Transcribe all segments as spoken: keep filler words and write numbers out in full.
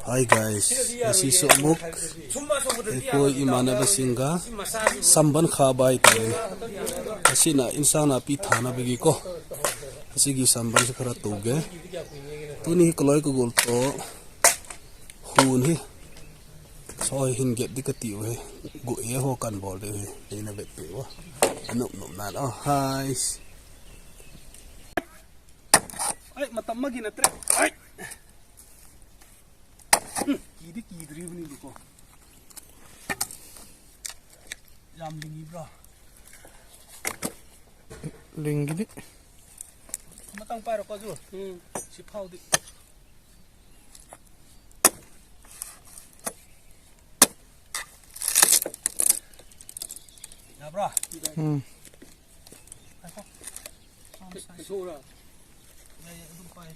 Hi guys, ꯉꯁꯤꯁꯨ ꯑꯃꯨꯛ ꯑꯩꯈꯣꯏ ꯏꯃꯥꯟꯅꯕꯁꯤꯡꯒ ꯁꯝꯕꯟ ꯈꯥꯕ ꯍꯥꯏꯇꯥꯔꯦ꯫ ꯉꯁꯤꯅ ꯏꯟꯁꯥꯡ ꯅꯥꯄꯤ ꯊꯥꯅꯕꯒꯤꯀꯣ, ꯑꯁꯤꯒꯤ ꯁꯝꯕꯟꯁꯦ ꯈꯔ ꯇꯧꯒꯦ꯫ ꯇꯨꯅꯤ ꯀꯂꯣꯏ ꯀꯒꯣꯜ ꯇꯣ ꯍꯨꯟ ꯍꯤ꯫ ꯁꯣꯏ ꯍꯤꯟ ꯒꯦꯠꯗꯤ ꯀꯇꯤ ꯎꯍꯦ꯫ ꯒꯨ ꯑꯦ ꯍꯣ ꯀꯟ ꯕꯣꯜ ꯗꯦ ꯍꯦ꯫ ꯑꯩꯅ ꯕꯦꯠ ꯄꯦ ꯋꯥ꯫ ꯑꯅꯨꯞ ꯅꯨꯞ ꯅꯥꯟ꯫ ꯑꯣ, ꯍꯥꯏꯁ꯫ ꯑꯩ ꯃꯇꯝ ꯑꯃꯒꯤ ꯅꯠꯇ꯭ꯔꯦ꯫ ꯑꯩ꯫ ꯎꯝ, ꯀꯤꯗꯤ ꯀꯤꯗ꯭ꯔꯤꯕꯅꯤꯕꯀꯣ꯫ ꯌꯥꯝ ꯂꯤꯡꯉꯤꯕ꯭ꯔꯣ? ꯂꯤꯡꯒꯤꯗꯤ꯫ ꯃꯇꯥꯡ ꯄꯥꯏꯔꯣꯀꯣ, ꯑꯗꯨ꯫ ꯎꯝ꯫ ꯁꯤ ꯐꯥꯎꯗꯤ꯫ ꯌꯥꯕ꯭ꯔꯥ? ꯎꯝ꯫ ꯉꯥꯏꯈꯣ꯫ ꯀꯩꯊꯣꯛꯎꯔꯥ? ꯌꯥꯏ, ꯌꯥꯏ, ꯑꯗꯨꯝ ꯄꯥꯏ꯫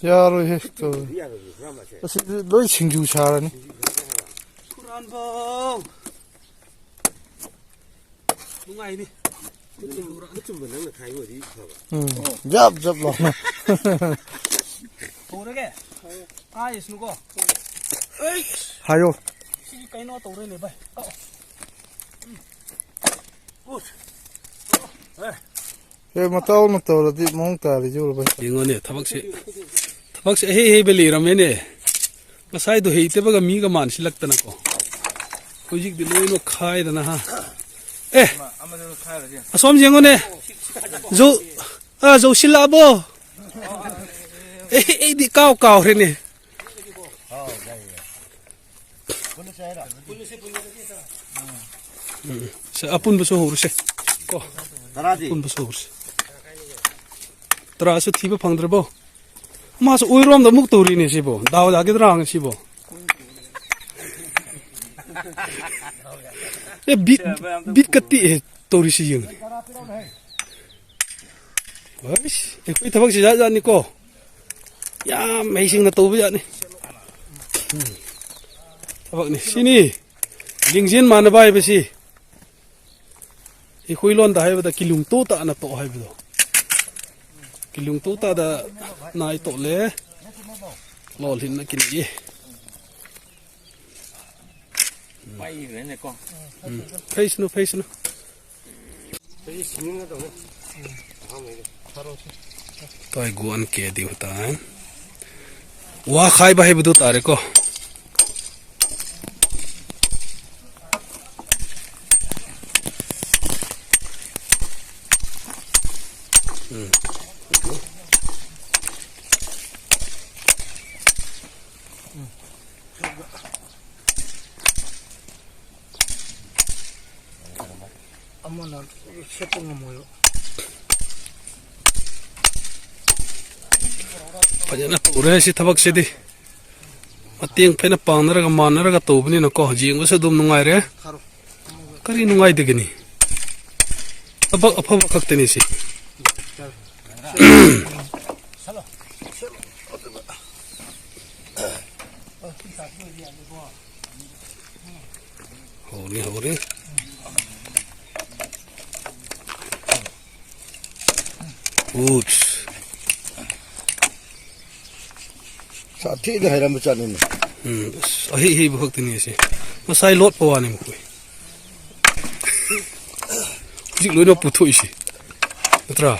ꯌꯥꯔꯣꯏꯍꯦ, ꯇꯧ ꯌꯥꯗꯦ꯫ ꯑꯁꯤꯗꯤ ꯂꯣꯏ ꯁꯤꯡꯖꯨ ꯁꯥꯔꯅꯤ꯫ ꯍꯨꯔꯥꯟꯕꯧ! ꯅꯨꯡꯉꯥꯏꯅꯤ꯫ ꯈꯨꯠꯆꯨꯝꯕ ꯅꯪꯅ ꯈꯥꯏꯕ ꯑꯣꯏꯗꯤ ꯐꯕ꯫ ꯎꯝ, ꯖꯞ ꯖꯞ ꯂꯥꯎꯅ꯫ ꯍꯧꯔꯒꯦ? ꯍꯥꯏꯁꯅꯨꯀꯣ꯫ ꯍꯥꯏꯌꯣ꯫ ꯁꯤ ꯀꯩꯅꯣ ꯇꯧꯔꯦꯅꯦ, ꯚꯥꯏ꯫ ꯀꯛꯑꯣ꯫ ꯎꯝ꯫ ꯒꯨꯗ꯫ ꯑꯦ꯫ ꯑꯦ, ꯃꯇꯥꯎꯅ ꯇꯧꯔꯗꯤ ꯃꯑꯣꯡ ꯇꯥꯔꯤꯁꯦ ꯎꯔꯕ? ꯌꯦꯡꯉꯣꯅꯦ, ꯊꯕꯛꯁꯦ, ꯊꯕꯛꯁꯦ ꯑꯍꯩ ꯍꯩꯕ ꯂꯩꯔꯝꯃꯦꯅꯦ꯫ ꯉꯁꯥꯏꯗꯣ ꯍꯩꯇꯕꯒ ꯃꯤꯒ ꯃꯥꯟꯁꯤꯜꯂꯛꯇꯅꯀꯣ꯫ ꯍꯧꯖꯤꯛꯇꯤ ꯂꯣꯏꯅꯃꯛ ꯈꯥꯏꯗꯅ, ꯍꯥ꯫ ꯑꯦ, ꯑꯃꯗꯨꯅ ꯈꯥꯏꯔꯗꯤ꯫ ꯑꯁꯣꯝ ꯌꯦꯡꯉꯨꯅꯦ꯫ ꯖꯧ-, ꯑꯥ, ꯖꯧꯁꯤꯜꯂꯛꯑꯕꯣ? ꯑꯦ, ꯑꯩꯗꯤ ꯀꯥꯎ ꯀꯥꯎꯈ꯭ꯔꯦꯅꯦ꯫ ꯎꯝ, ꯁꯦ, ꯑꯄꯨꯟꯕꯁꯨ ꯍꯧꯔꯁꯦ꯫ ꯀꯣ, ꯇꯔꯥꯗꯤ? ꯑꯄꯨꯟꯕꯁꯨ ꯍꯧꯔꯁꯦ꯫ ꯇꯔꯥꯁꯨ ꯊꯤꯕ ꯐꯪꯗ꯭ꯔꯕꯣ? ꯃꯥꯁꯨ ꯑꯣꯏꯔꯣꯝꯗ ꯑꯃꯨꯛ ꯇꯧꯔꯤꯅꯦ ꯁꯤꯕꯣ꯫ ꯗꯥꯎ ꯌꯥꯒꯗ꯭ꯔꯥ ꯉꯁꯤꯕꯣ? ꯑꯦ, ꯕꯤꯠ, ꯕꯤꯠ ꯀꯠꯇꯤ, ꯑꯦ, ꯇꯧꯔꯤꯁꯤ ꯌꯦꯡꯉꯨꯅꯦ꯫ ꯑꯩꯁ, ꯑꯩꯈꯣꯏ ꯊꯕꯛꯁꯤ ꯖꯥꯠ ꯖꯥꯠꯅꯤꯀꯣ꯫ ꯌꯥꯝ ꯍꯩꯁꯤꯡꯅ ꯇꯧꯕ ꯖꯥꯠꯅꯤ꯫ ꯎꯝ꯫ ꯊꯕꯛꯅꯤ꯫ ꯁꯤꯅꯤ ꯂꯤꯡꯖꯦꯜ ꯃꯥꯟꯅꯕ ꯍꯥꯏꯕꯁꯤ꯫ ꯑꯩꯈꯣꯏ ꯂꯣꯟꯗ ꯍꯥꯏꯕꯗ ꯀꯤꯂꯨꯡ ꯇꯣ ꯇꯥꯅ ꯇꯣꯛ ꯍꯥꯏꯕꯗꯣ꯫ ꯀꯤꯂꯨꯡ ꯇꯣ ꯇꯥꯗ ꯅꯥꯏ ꯇꯣꯛꯂꯦ꯫ ꯂꯣꯜ ꯍꯤꯟꯅ ꯀꯤꯅꯤꯌꯦ꯫ ꯄꯥꯏꯈ꯭ꯔꯦꯅꯦꯀꯣ꯫ ꯎꯝ꯫ ꯐꯩꯁꯅꯨ, ꯐꯩꯁꯅꯨ꯫ ꯇꯥꯏ ꯒꯨꯋꯥꯟ ꯀꯦ ꯗꯤ ꯍꯣꯇꯥ ꯍꯥꯏ꯫ ꯋꯥ ꯈꯥꯏꯕ ꯍꯥꯏꯕꯗꯨ ꯇꯥꯔꯦꯀꯣ꯫ ꯎꯝ꯫ ꯑꯃꯅ ꯁꯦꯠꯄ ꯉꯝꯃꯣꯏꯕ꯫ ꯐꯖꯅ ꯇꯧꯔꯦ ꯁꯤ ꯊꯕꯛꯁꯤꯗꯤ꯫ ꯃꯇꯦꯡ ꯐꯖꯅ ꯄꯥꯡꯅꯔꯒ ꯃꯥꯟꯅꯔꯒ ꯇꯧꯕꯅꯤꯅꯀꯣ, ꯌꯦꯡꯕꯁꯨ ꯑꯗꯨꯝ ꯅꯨꯡꯉꯥꯏꯔꯦ꯫ ꯊꯥꯔꯣ꯫ ꯀꯔꯤ ꯅꯨꯡꯉꯥꯏꯗꯒꯅꯤ? ꯊꯕꯛ ꯑꯐꯕ ꯈꯛꯇꯅꯤ ꯁꯤ꯫ ꯍꯧꯔꯦ, ꯍꯧꯔꯦ꯫ ꯎꯠꯁ꯫ ꯁꯥꯊꯤꯅ ꯍꯩꯔꯝꯕ ꯆꯥꯠꯅꯤꯅꯦ꯫ ꯎꯝ, ꯑꯁ, ꯑꯍꯩ ꯍꯩꯕ ꯈꯛꯇꯅꯤ ꯑꯁꯦ꯫ ꯉꯁꯥꯏ ꯂꯣꯠꯄ ꯋꯥꯅꯤ ꯃꯈꯣꯏ꯫ ꯍꯧꯖꯤꯛ ꯂꯣꯏꯅ ꯄꯨꯊꯣꯛꯏꯁꯤ꯫ ꯅꯠꯇ꯭ꯔꯥ?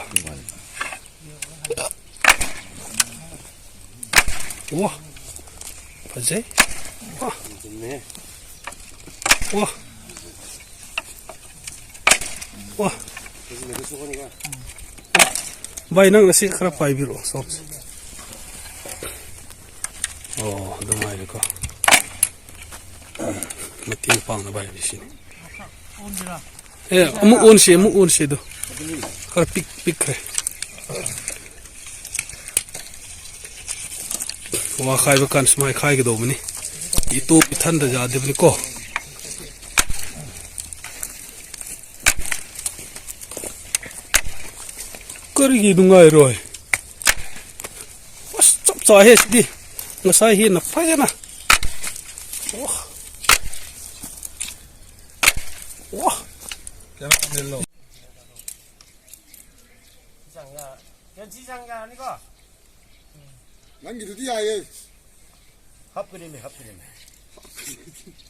ꯋꯥ꯫ ꯐꯖꯩ꯫ ꯋꯥ꯫ ꯋꯥ꯫ ꯋꯥ꯫ ꯚꯥꯏ, ꯅꯪ ꯑꯁꯤ ꯈꯔ ꯄꯥꯏꯕꯤꯔꯛꯑꯣ, ꯁꯣꯝꯁꯦ꯫ ꯑꯣ, ꯑꯗꯨꯝ ꯍꯥꯏꯔꯦꯀꯣ꯫ ꯃꯇꯦꯡ ꯄꯥꯡꯅꯕ ꯍꯥꯏꯕꯁꯤꯅꯤ꯫ ꯑꯦ, ꯑꯃꯨꯛ ꯑꯣꯟꯁꯤ, ꯑꯃꯨꯛ ꯑꯣꯟꯁꯤ ꯑꯗꯨ꯫ ꯈꯔ ꯄꯤꯛ-, ꯄꯤꯛꯈ꯭ꯔꯦ꯫ ꯋꯥ ꯈꯥꯏꯕ ꯀꯥꯟ ꯁꯨꯃꯥꯏ ꯈꯥꯏꯒꯗꯧꯕꯅꯤ꯫ ꯏꯇꯣꯞ ꯏꯊꯟꯗ ꯌꯥꯗꯕꯅꯤꯀꯣ꯫ ꯀꯔꯤꯒꯤ ꯅꯨꯡꯉꯥꯏꯔꯣꯏ? ꯑꯁ, ꯆꯞ ꯆꯥꯍꯦ ꯁꯤꯗꯤ꯫ ꯉꯁꯥꯏ ꯍꯦꯟꯅ ꯐꯖꯅ꯫ ꯋꯥ꯫ ꯋꯥ꯫ ꯅꯪꯒꯤꯗꯨꯗꯤ ꯌꯥꯏꯌꯦ꯫ ꯍꯥꯞꯀꯅꯤꯅꯦ, ꯍꯥꯞꯀꯅꯤꯅꯦ꯫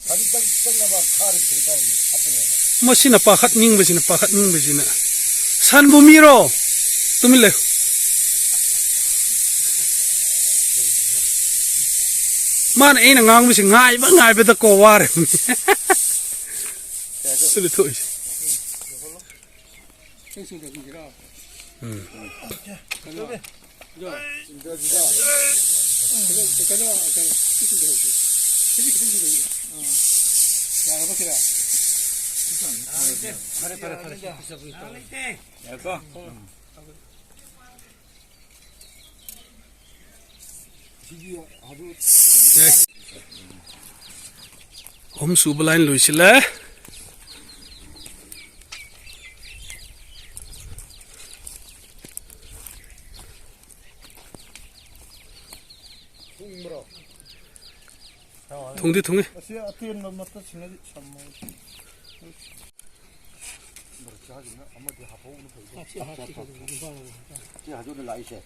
ꯈꯖꯤꯛꯇꯪ ꯆꯪꯅꯕ ꯈꯥꯔꯤꯕ ꯀꯔꯤ ꯀꯥꯏꯅꯣ? ꯍꯥꯞꯀꯅꯤꯅꯦ꯫ ꯃꯁꯤꯅ ꯄꯥꯈꯠꯅꯤꯡꯕꯁꯤꯅ, ꯄꯥꯈꯠꯅꯤꯡꯕꯁꯤꯅ꯫ ꯁꯟꯕꯨ ꯃꯤꯔꯣ? ꯇꯨꯃꯤꯟ ꯂꯩꯌꯨ꯫ ꯃꯥꯅ ꯑꯩꯅ ꯉꯥꯡꯕꯁꯤ ꯉꯥꯏꯕ ꯉꯥꯏꯕꯗꯀꯣ ꯋꯥꯔꯦ꯫ ꯁꯤꯗ ꯊꯣꯛꯏꯁꯦ꯫ ꯎꯝ꯫ ꯑꯍꯨꯝ ꯁꯨꯕ line ꯂꯣꯏꯁꯤꯜꯂꯦ꯫ ꯊꯨꯡꯗꯤ ꯊꯨꯡꯉꯤ꯫ ꯑꯁꯤ ꯑꯇꯦꯟꯕ ꯃꯇꯠꯁꯤꯅꯗꯤ ꯁꯝꯃꯣ꯫ ꯁꯤ ꯍꯧꯖꯤꯛꯅ ꯂꯥꯛꯏꯁꯦ꯫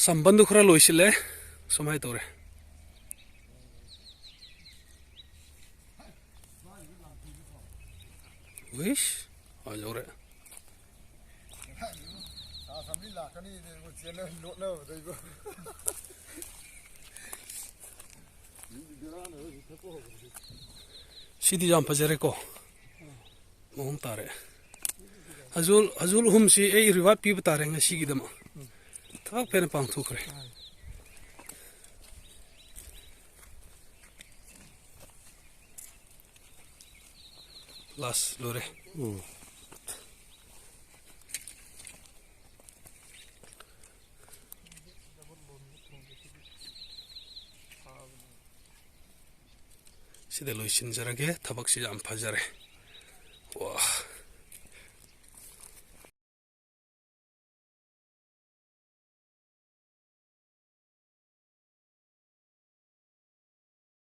ꯁꯝꯕꯟꯗꯨ ꯈꯔ ꯂꯣꯏꯁꯤꯜꯂꯦ꯫ ꯁꯨꯃꯥꯏꯅ ꯇꯧꯔꯦ꯫ ꯎꯏꯁ, ꯐꯖꯍꯧꯔꯦ꯫ ꯑꯁꯥꯝꯃꯤ ꯂꯥꯛꯀꯅꯤꯅꯦ, ꯏꯕꯣ, ꯆꯦꯟꯅ ꯂꯣꯠꯅꯕꯗ, ꯏꯕꯣ꯫ ꯁꯤꯗꯤ ꯌꯥꯝ ꯐꯖꯔꯦꯀꯣ꯫ ꯃꯑꯣꯡ ꯇꯥꯔꯦ꯫ ꯍꯖꯣꯜ, ꯍꯖꯣꯜ ꯑꯍꯨꯝꯁꯤ ꯑꯩ reward ꯄꯤꯕ ꯇꯥꯔꯦ ꯉꯁꯤꯒꯤꯗꯃꯛ꯫ ꯊꯕꯛ ꯐꯖꯅ ꯄꯥꯡꯊꯣꯛꯈ꯭ꯔꯦ꯫ Last ꯂꯣꯏꯔꯦ꯫ ꯎꯝ꯫ ꯁꯤꯗ ꯂꯣꯏꯁꯤꯟꯖꯔꯒꯦ꯫ ꯊꯕꯛꯁꯤ ꯌꯥꯝ ꯐꯖꯔꯦ꯫ ꯋꯥ꯫